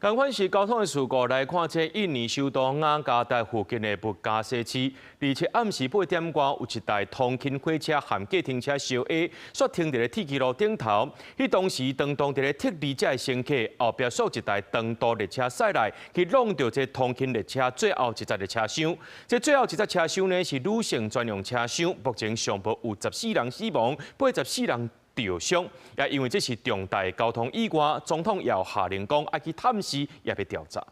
仝款是交通的事故，來看這印尼首都雅加達附近的物價西市，27暗時8點外，有一台通勤火車和計程車相挨，煞停佇咧鐵支路頂頭。彼當時當當佇咧撤離這的乘客，後壁煞一台長途列車駛來，去挵著這通勤列車最後一節的車廂。這最後一節車廂呢是女性專用車廂，目前上報有14人死亡，84人著傷。也因為這是重大交通意外，總統也下令講愛去探視，也欲調查。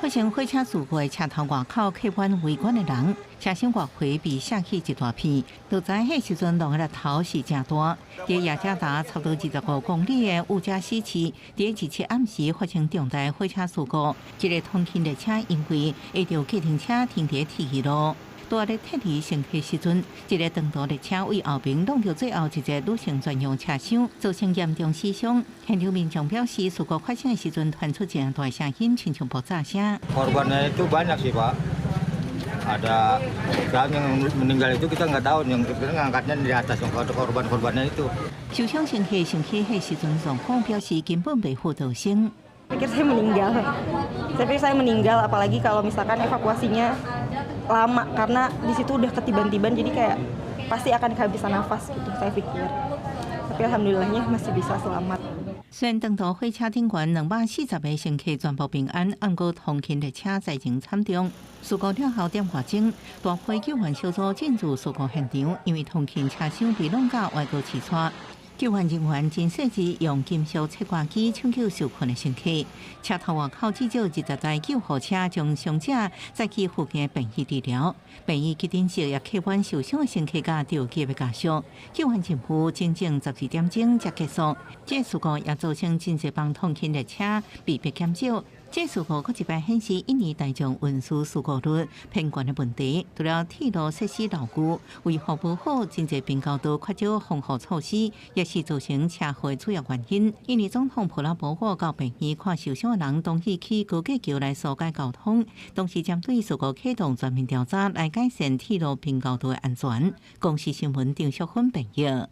發生火車事故的車頭外口客滿圍觀的人，車廂外皮被卸去一大片。就在彼時陣，浪的力頭是誠大。佇雅加達差不多25公里的烏加西市，佇27暗時發生重大火車事故，一个通勤列車因為挨著計程車停佇鐵支路。拄仔咧撤離乘客時陣，一个長途列車對後爿挵著最後一節女性專用車廂，造成嚴重死傷。現場民眾表示，事故發生的時陣傳出誠大聲音，親像爆炸聲。 Korbannya itu banyak sih, Pak. Ada yang meninggal itu kita nggak tahu, yang kita ngangkatnya di atas yang korban-korbannya itu. 受傷乘客想起彼時陣狀況，表示根本袂赴逃生。 Pikir saya meninggal. Saya pikir saya meninggal, apalagi kalau misalkan evakuasinya lama karena di situ udah ketiban-tiban, jadi kayak pasti akan kehabisan nafas gitu saya pikir. Tapi alhamdulillahnya masih bisa selamat. 雖然長途火車頂懸240个乘客全部平安，毋過通勤列車災情慘重。事故了後點外鐘，大批救援小組進入事故現場，因為通勤車廂被挵甲歪過刺掣。救援人員真細緻用金屬切割機搶救受困的乘客，車頭外口至少20台救護車將傷者載去附近的病院治療。病院急診室也客滿受傷的乘客佮著急的家屬。救援任務整整12點鐘才結束。這事故也造成真濟班通勤列車被迫減少。這事故閣一擺顯示印尼大眾運輸事故率偏懸的問題。除了鐵路設施老舊、維護無好、真濟平交道缺少防護措施，也是造成車禍的主要原因。印尼總統普拉博沃到病院看受傷的人，同意起高架橋來疏解交通，同時針對事故啟動全面調查，來改善鐵路平交道的安全。公視新聞張淑芬編譯。